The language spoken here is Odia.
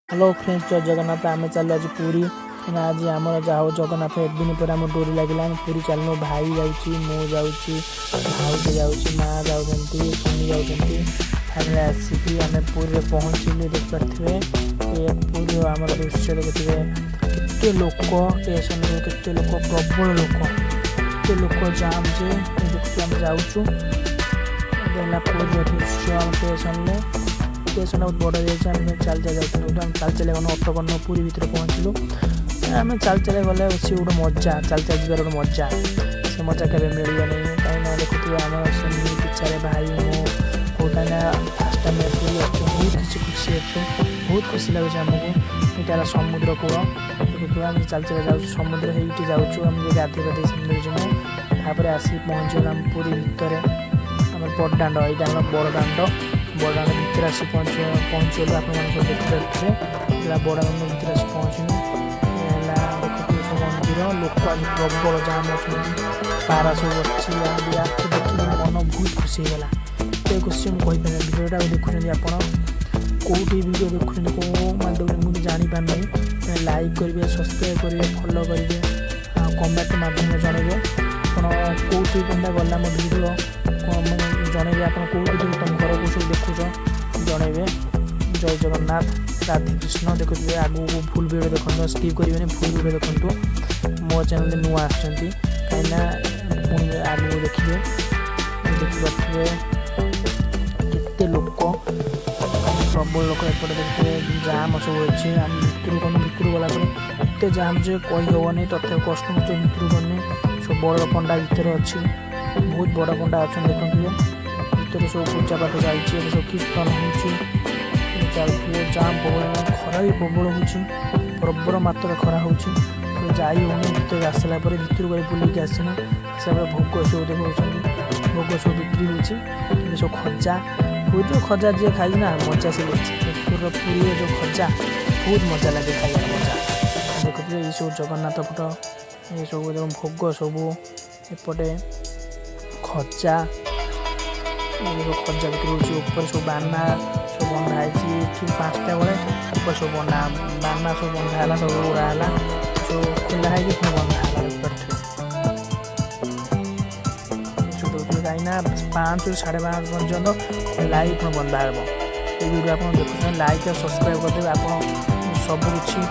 ହ୍ୟାଲୋ ଫ୍ରେଣ୍ଡସ୍, ଜୟ ଜଗନ୍ନାଥ। ଆମେ ଚାଲୁ ଆଜି ପୁରୀ ନା। ଆଜି ଆମର ଯାହା ହଉ ଜଗନ୍ନାଥ ଏତେ ଦିନ ପରେ ଆମ ଡୋରି ଲାଗିଲା, ଆମେ ପୁରୀ ଚାଲିଲୁ। ଭାଇ ଯାଉଛି, ମୁଁ ଯାଉଛି, ଭାଉଜ ଯାଉଛି, ମା ଯାଉଛନ୍ତି, ସୁନି ଯାଉଛନ୍ତି। ଫାଇନାଲି ଆସିକି ଆମେ ପୁରୀରେ ପହଞ୍ଚିଲୁ। ଦେଖିପାରୁଥିବେ ଏ ପୁରୀର ଆମର ଦୃଶ୍ୟ। ଦେଖୁଥିବେ କେତେ ଲୋକ ଷ୍ଟେସନରେ, କେତେ ଲୋକ, ପ୍ରବଳ ଲୋକ, କେତେ ଲୋକ ଜାମ୍ ଯେ। ଦେଖୁଥିବେ ଆମେ ଯାଉଛୁ। ଏବେ ହେଲା ପୁରୀର ଦୃଶ୍ୟ। ଆମ ଷ୍ଟେସନରେ, ଷ୍ଟେସନ ବହୁତ ବଡ଼ ହେଇଯାଇଛି। ଆମେ ଚାଲି ଚାଲି ଯାଉଥିଲୁ। ଆମେ ଚାଲି ଚାଲି ଗଲୁ, ଅଟୋ କରିନୁ, ପୁରୀ ଭିତରେ ପହଞ୍ଚିଲୁ। ଆମେ ଚାଲି ଚାଲି ଗଲେ ସେ ଗୋଟେ ମଜା, ଚାଲି ଚାଲି ଯିବାର ଗୋଟେ ମଜା, ସେ ମଜା କେବେ ମିଳିବନି। କାହିଁକିନା ଦେଖୁଥିବେ ଆମର ସୁନି ପିଛାରେ ଭାଇ, ମୁଁ ହଉ। କାହିଁକିନା ଫାର୍ଷ୍ଟ ଟାଇମ୍ ପୁରୀ ଅଛୁ, ବହୁତ କିଛି ଖୁସି ଅଛୁ, ବହୁତ ଖୁସି ଲାଗୁଛି ଆମକୁ। ଏଇଟା ହେଲା ସମୁଦ୍ର କୂଳ। ଦେଖୁଥିବେ ଆମେ ଚାଲି ଚାଲି ଯାଉଛୁ, ସମୁଦ୍ର ହେଇକି ଯାଉଛୁ। ଆମେ ଯେ ଗାଧେଇ ପାଧେଇ ସମୁଦ୍ର ଯିବୁ। ତାପରେ ଆସିକି ପହଞ୍ଚିଗଲୁ ଆମ ପୁରୀ ଭିତରେ, ଆମର ବଡ଼ ଦାଣ୍ଡ। ଏଇଟା ଆମର ବଡ଼ ଦାଣ୍ଡ। ବଡ଼ ଦାଣ୍ଡ ଭିତରେ ଆସି ପହଞ୍ଚିଗଲୁ। ଆପଣମାନେ ସବୁ ଦେଖିପାରୁଥିବେ, ହେଲା ବଡ଼ ଦାଣ୍ଡ ଭିତରେ ଆସି ପହଞ୍ଚିଲୁ। ଏ ହେଲା ଦେଖୁଥିବେ ସବୁ ମନ୍ଦିର। ଲୋକ ଆଜି ପ୍ରବଳ ଜାମ୍ ଅଛନ୍ତି, ପାରା ସବୁ ଅଛି। ଆମେ ଆକୁ ଦେଖିକି ମନ ବହୁତ ଖୁସି ହେଇଗଲା। ଏତେ ଖୁସି ମୁଁ କହିପାରିବିନି। ଭିଡ଼ିଓଟାକୁ ଦେଖୁଛନ୍ତି ଆପଣ, କେଉଁଠି ଭିଡ଼ିଓ ଦେଖୁଛନ୍ତି, କେଉଁ ମାଧ୍ୟମରେ ମୁଁ ବି ଜାଣିପାରୁନାହିଁ। ଲାଇକ୍ କରିବେ, ସବସ୍କ୍ରାଇବ୍ କରିବେ, ଫଲୋ କରିବେ ଆଉ କମେଣ୍ଟ ମାଧ୍ୟମରେ ଜଣାଇବେ ଆପଣ କେଉଁଠି କେନ୍ତା ଗଲା ମୋ ଭିଡ଼ିଓ ମାନେ ଜଣାଇବେ। ଆପଣ କେଉଁଠି ତୁମ ଘରକୁ ସବୁ ଦେଖୁଛ ଜଣାଇବେ। ଜୟ ଜଗନ୍ନାଥ, ରାଧେ କୃଷ୍ଣ। ଦେଖୁଥିବେ ଆଗକୁ ଫୁଲ୍ ଭିଡ଼ିଓ ଦେଖନ୍ତୁ, ସ୍କିପ୍ କରିବେନି, ଫୁଲ୍ ଭିଡ଼ିଓ ଦେଖନ୍ତୁ। ମୋ ଚ୍ୟାନେଲରେ ନୂଆ ଆସିଛନ୍ତି, କାହିଁକିନା ପୁଣି ଆଗକୁ ଦେଖିବେ। ଦେଖିପାରୁଥିବେ କେତେ ଲୋକ, ପ୍ରବଳ ଲୋକ। ଏପଟେ ଦେଖିଥିବେ ଜାମ୍ ସବୁ ଅଛି। ଆମେ ଭିତରକୁ ଗଲୁ। ଭିତରକୁ ଗଲା ପରେ ଏତେ ଜାମ୍ ଯେ କହିହେବନି। ତଥାପି କଷ୍ଟମଷ୍ଟେ ଭିତରକୁ ଗନି। ସବୁ ବଡ଼ ପଣ୍ଡା ଭିତରେ ଅଛି, ବହୁତ ବଡ଼ ପଣ୍ଡା ଅଛନ୍ତି। ଦେଖନ୍ତୁ ଭିତରେ ସବୁ ପୂଜା ପାଠ ଚାଲିଛି, ଏବେ ସବୁ କୀର୍ତ୍ତନ ହେଉଛି, ଚାଲୁଥିବେ। ଜାମ୍ ପ୍ରବଳ, ଖରା ବି ପ୍ରବଳ ହେଉଛି, ପ୍ରବଳ ମାତ୍ରାରେ ଖରା ହେଉଛି। ତ ଯାଇ ହେଉନି ଭିତରକୁ। ଆସିଲା ପରେ ଭିତରକୁ ଗଲେ ବୁଲିକି ଆସିନୁ। ଆସିଲା ପରେ ଭୋଗ ସବୁ ଦେଖାଉଛନ୍ତି, ଭୋଗ ସବୁ ବିକ୍ରି ହେଉଛି ଏବେ ସବୁ। ଖଜା, ପୁରୀର ଖଜା ଯିଏ ଖାଇଛି ନା, ମଜା ସେ ଯାଇଛି। ପୁରୀର ପୁରୀର ଯେଉଁ ଖଜା, ବହୁତ ମଜା ଲାଗେ ଖାଇବାର ମଜା। ଦେଖୁଥିବେ ଏଇସବୁ ଜଗନ୍ନାଥ ଫଟୋ, ଏସବୁ ଯେଉଁ ଭୋଗ ସବୁ। ଏପଟେ ଖଜା, ଏ ଖଜା ବିକ୍ରି ହେଉଛି। ଉପରେ ସବୁ ବାନା ସବୁ ବନ୍ଧା ହେଇଛି। ଠିକ୍ 5ଟା ବେଳେ ଉପରେ ସବୁ ବନ୍ଧା, ବାନା ସବୁ ବନ୍ଧା ହେଲା, ସବୁ ଉଡ଼ା ହେଲା, ସବୁ ଖୋଲା ହେଇକି ପୁଣି ବନ୍ଧା ହେଲା। ଦେଖିପାରୁଥିବେ ସବୁ ଦେଖୁଥିବେ, କାହିଁକିନା 5ରୁ 5:30 ପର୍ଯ୍ୟନ୍ତ ଖୋଲା ହେଇକି ପୁଣି ବନ୍ଧା ହେବ। ଏଇ ଭିଡ଼ିଓ ଆପଣ ଦେଖୁଛନ୍ତି, ଲାଇକ୍ ଆଉ ସବସ୍କ୍ରାଇବ୍ କରିଦେବେ ଆପଣ ସବୁ କିଛି।